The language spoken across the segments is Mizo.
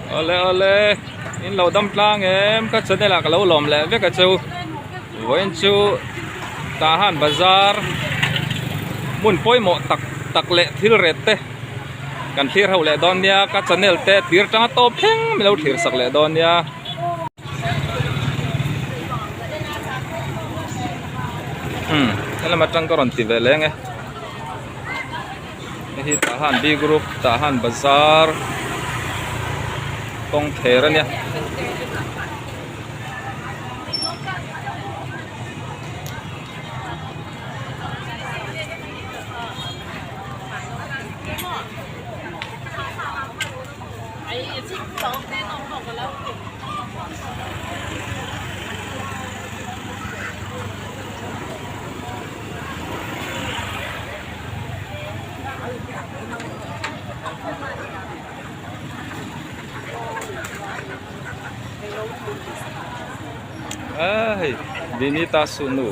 Awle awle in lo dam tlang em ka channel ah ka lo lawm leh vek a chu vawiin chu Tahan bazar hmun pawimawh tak tak leh thil ret te kan thlir ho leh dawn nia ka channel te tir tanga tawp thleng min lo thlir sak leh dawn nia. Umm helam atang ka rawn ti ve leng e. Hei hi tah han B group tah han bazar kawng ther a nia. A hei Vinita Sunu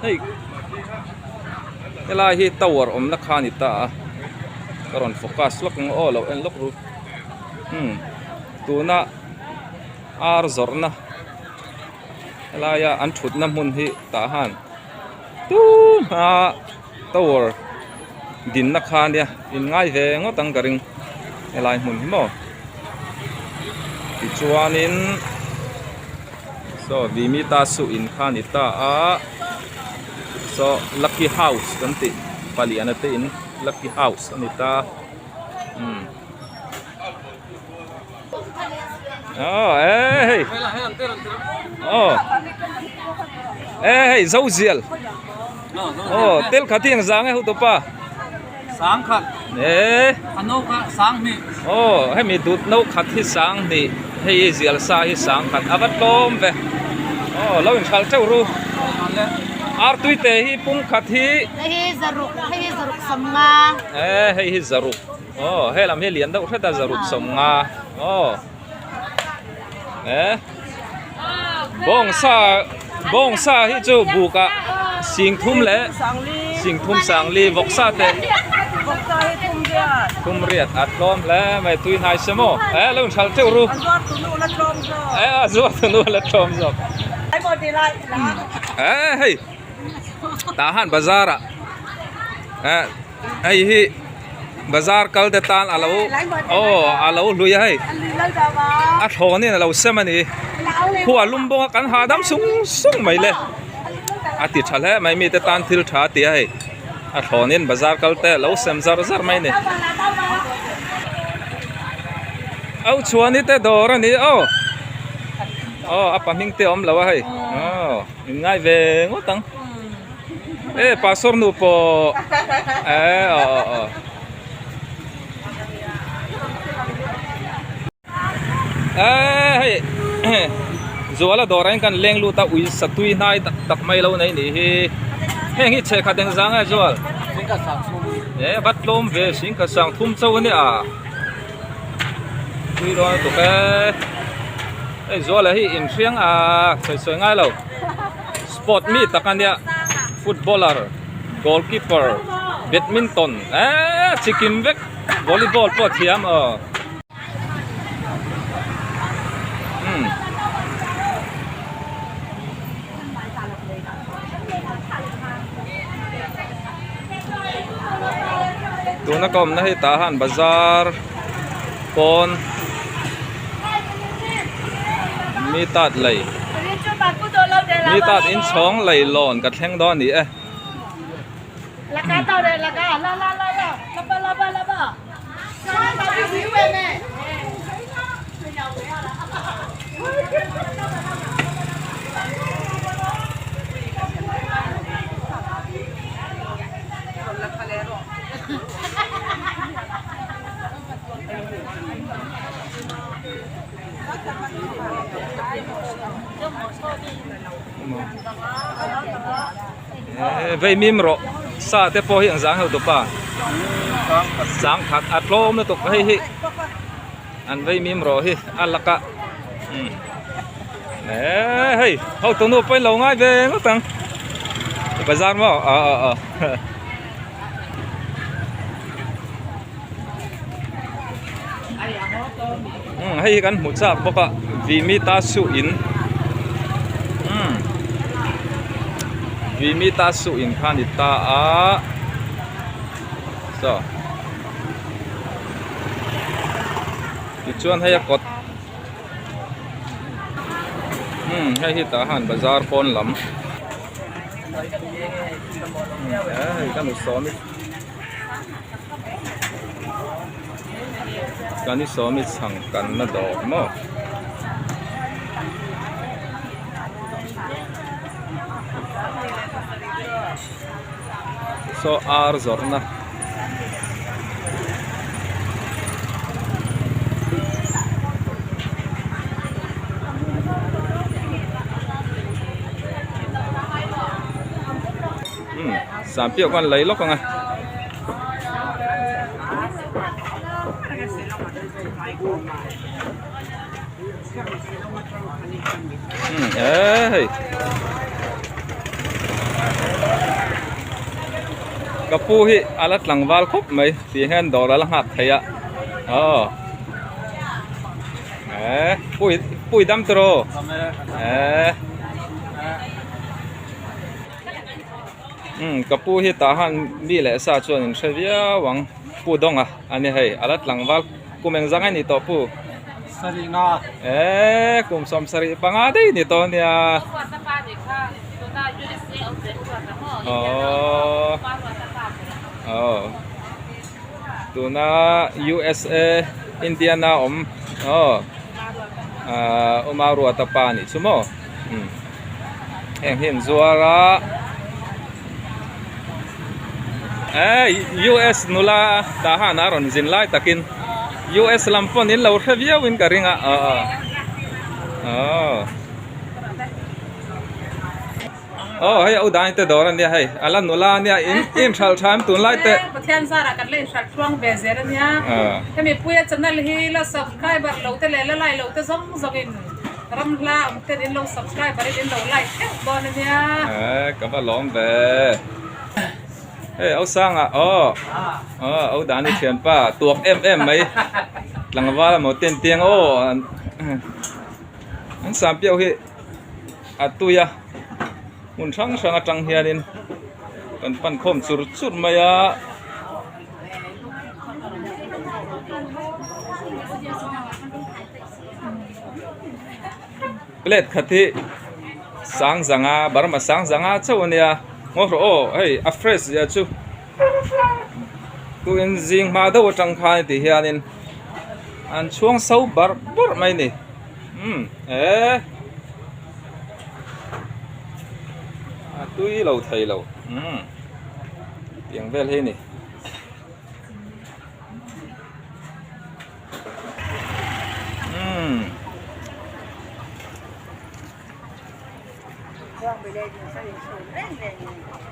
hei helai hi tower awmna kha a ni ta a ka rawn focus lawk ang aw lo en lawk ru umm tuna ar zawrhna. Helaia an thutna hmun hi tah han tuna tower dinna kha ania in ngai ve ngawt ang ka ring helai hmun hi maw tichuanin saw vimita su in kha a ni ta a saw lucky house kan tih paliana te in lucky house a ni ta umm. Aw eh hei aw eh hei zo zial aw tel khat hi ang zang e hotupa sang khat eh a no kha sang hnih aw hemi dut no khat hi sang hnih hei hi zial sa hi sang khat a va tlawm ve aw lo inhralh teuh ru artui te hi pum khat hi hei hi zaruk hei hi zaruk sawmnga eh hei hi zaruk. Aw he lam hi lian deuh hret a zaruk sawmnga aw eh bawngsa bawngsa hi chu bukah singthum leh singthum sangli vawksa te thum riat a tlawm hle mai tui hnai se maw eh lo inhralh teuh ru eh a zuar tunu la tlawm zawk eh hei tah han bazar ah eh. Hei hi bazar kal te tan alo aw alo hlui a hei a thlawn in alo sem a ni khua lum bawk a kan hahdam sung sung mai le a ti tha hle mai mite tan thil tha a ti a hei a thlawn in bazar kal te alo sem zar zar mai a ni au chhuani te dawr a ni aw aw a pahming te a awm lo a hei aw in ngai ve ngawt ang. E pastor nu pawh e aw aw aw e hei zuala dawrah hian kan leng lut a ui satui hnai tak tak mai lo nei nih hi heng hi chhehkhat eng zang nge zual e va tlawm ve singkhat sang thum chauh a nia tui dawn lutuk e hei zuala hi inhriang a sawi sawi ngai lo. Sport mi tak a nia footballer goalkeeper badminton eee chikim vek volleyball pawh a thiam aw umm. Tuna ka awmna hi tah han bazar pawn mi tat lei mi tat inchhawng leilawn ka thleng dawn a ni e. Vei mim rawh sa te pawh hi ang zang heuh tawp a sang khat a tlawm lutuk hei hi an vei mim rawh hi a laka eee hei hotu nu pawhin lo ngai ve ngawt ang bazar maw aw aw aw. Umm hei hi kan hmu chak bawk a Vimita su in umm Vimita su in kha a ni ta a saw tichuan hei a kawt umm hei hi tah han bazar pawn lam hei ka nu sawm i. Kan i sawm i chhang kanna dawr maw. Saw ar zawrhna. Umm sampiau khan lei lawk ang a. Umm eee hei ka pu hi a la tlangval khawp mai tih hian dawr a la nghak thei a aw eee pui pui dam tawh eee. Umm ka pu hi tah han mi leh sa chuan in hre viau ang pu dawnga a ni hei a la tlangval kum eng zang a ni tawh pu sarih nga eee kum sawm sarih panga daih ni tawh a nia aww aww tuna USA Indiana awm aw ahh awma ruata pa a nih chu maw umm. Heng hi an zuar a eh US nula tah han a rawn zin lai takin US lam pawn in lo hre viau in ka ring a aw aw aw hei a udai te dawr ania hei a la nula ania in in hralh tha em tunlai te Pathian zarah kan la inhralh thluang ve zel ania hemi puia channel hi la subscriber lo te leh la like lo te zawng zawng in Ram hla awm ten in lo subscriber in in lo like theuh dawn a nia. Eh ka va lawm ve. Hei Ausanga aw aw au dan i thian pa tuak em em mai tlangval emaw ten tiang aw an sam piau hi a tui a hmun hrang hrang atang hianin kan pan khawm chur chur mai a. Plate khat hi sang zanga Burma sang zanga chauh a nia ngaw rawh aw hei a fresh zia chu tuin zing hma deuh atang khan ti hianin an chhuang so barh barh mai a ni umm eh a tui lo thei lo umm tiang vel hi a ni.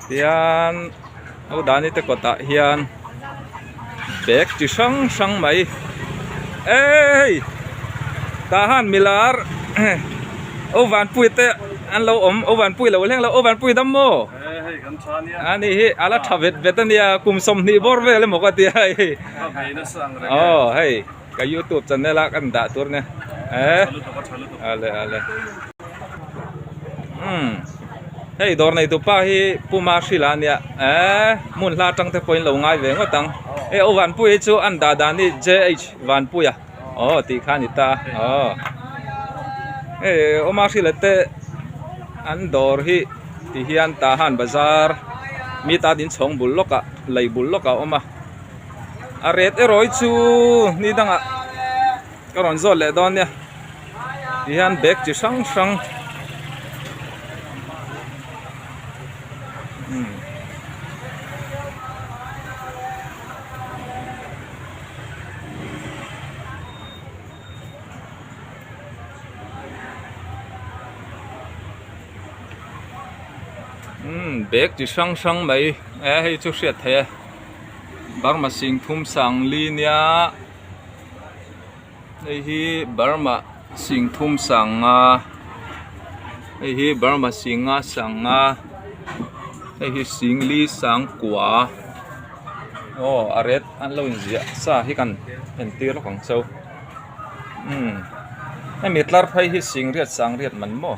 Tian ho dani te kawtah hian bag chi hrang hrang mai ehh tah han milar aw vanpui te an lo awm aw vanpui lo hleng lo aw vanpui dam maw. Ani hi a la tha vet vet a nia kum 20 bawr vel emaw ka tia hei aw hei ka youtube channel a kan dah tur nia eh ale ale umm hei dawr nei tupa hi puma hrila ania eh hmun hla atang te pawhin lo ngai ve ngawt ang hei aw vanpui hi chu an dah dan hi J_H vanpuia aw tih kha a ni ta aw hei awma hrila te an dawr hi. Ti hian Tahan bazar mi ta din chhawng bul lawkah lei bul lawkah a awm a a ret erawh hi chu ni dangah ka rawn zawt leh dawn nia ti hian bag chi hrang hrang umm. Umm bag chi hrang hrang mai eh hei chu hriat theih e Burma sing thum sang li nia hei hi Burma sing thum sang nga hei hi Burma sing nga sang nga hei hi sing li sang kua aw a ret an lo inziah sa hi kan entir lawk ang cheu. Umm hemi tlar phei hi singriat sangriat man maw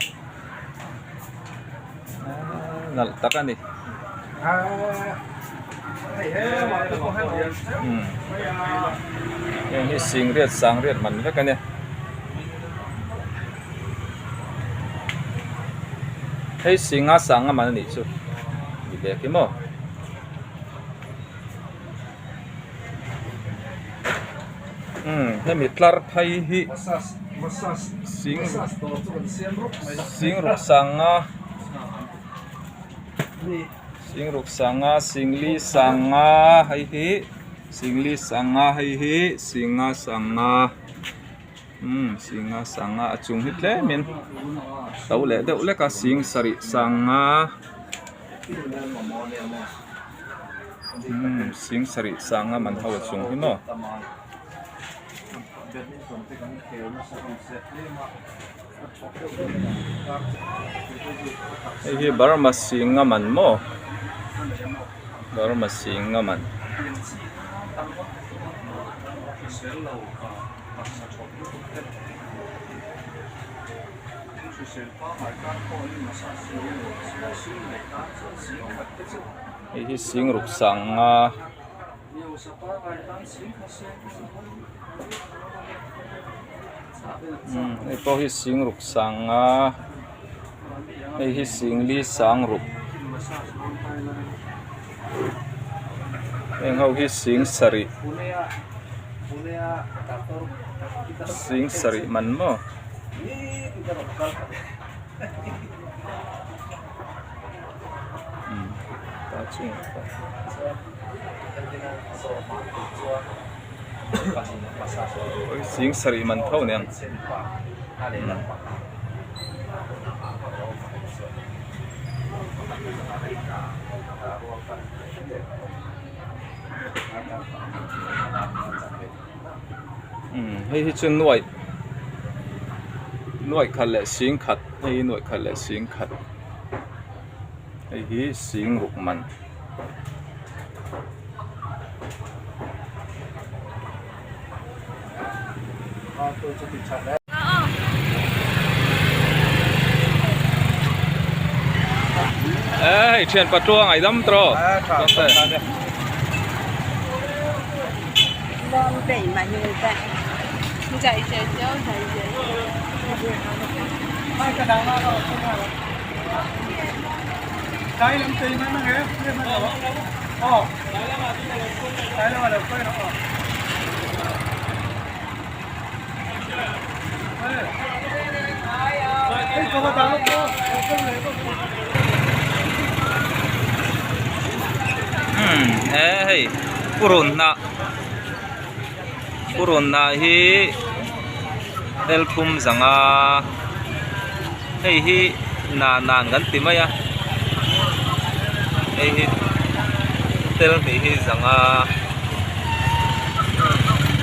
nalh tak a ni umm heng hi singriat sangriat man vek a nia. Hei singa sanga man a nih chu ni ve khi maw. Umm hemi tlar phei hi sing sing ruk sanga sing ruk sanga singli sanga hei hi singli sanga hei hi singa sanga. Umm singa sanga a chung hi tlemin to leh deuh lek a sing sarih sanga umm sing sarih sanga man ho a chung hi maw. Hei hi Burma singa man maw Burma singa man. Hei hi sing ruk sanga umm hei pawh hi sing ruk sanga hei hi sing li sang ruk heng ho hi sing sarih sing sarih man maw. Sing sarih man tho aniang. Umm hei hi chu nuaih nuaih khat leh sing khat hei hi nuaih khat leh sing khat hei hi sing ruk man. Hei thian patluang ai dam tawh Umm he hei purun hnah purun hnah hi elphum zanga hei hi nan kan ti mai a hei hi tel hnih hi zanga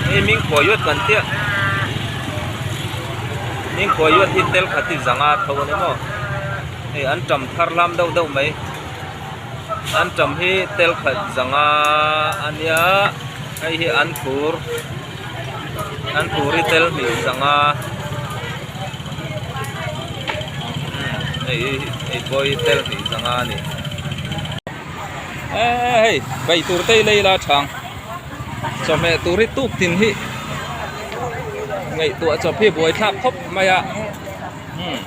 hei ming khuai yuat kan tia ming khuai yuat hi tel khat hi zanga tho a ni maw hei an tam thar lam deuh deuh mai an tam hi tel khat zanga a nia hei hi an phur an phur hi tel hnih zanga. Hei hei pawh hi tel hnih zanga a ni eee hei bai tur te hi lei la chhang chawhmeh tur hi tuk tin hi ngaihtuah chawp hi buai thlak khawp mai a umm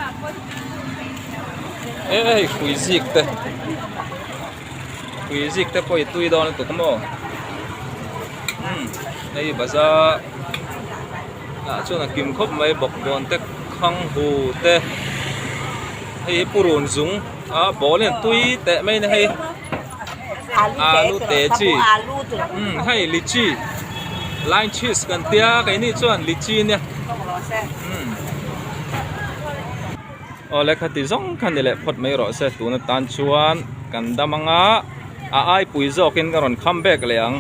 e hei hrui zik te hrui zik te pawh hi tui dawn lutuk maw umm hei bazar. Ah chuan a kim khawp mai bawkbawn te khang hu te hei hi purun zung a ball hian tui teh mai a ni hei alu te chi umm hei lychee line cheese kan tia keini chuan lychee nia umm aw le khati zawng kha ni leh phawt mai rawh se tuna tan chuan kan dam anga a aipui zawkin ka rawn kham bek leh ang.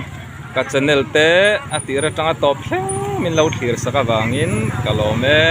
Ka channel te a tir atanga tawp thleng min lo thlir sak avangin ka lawm e.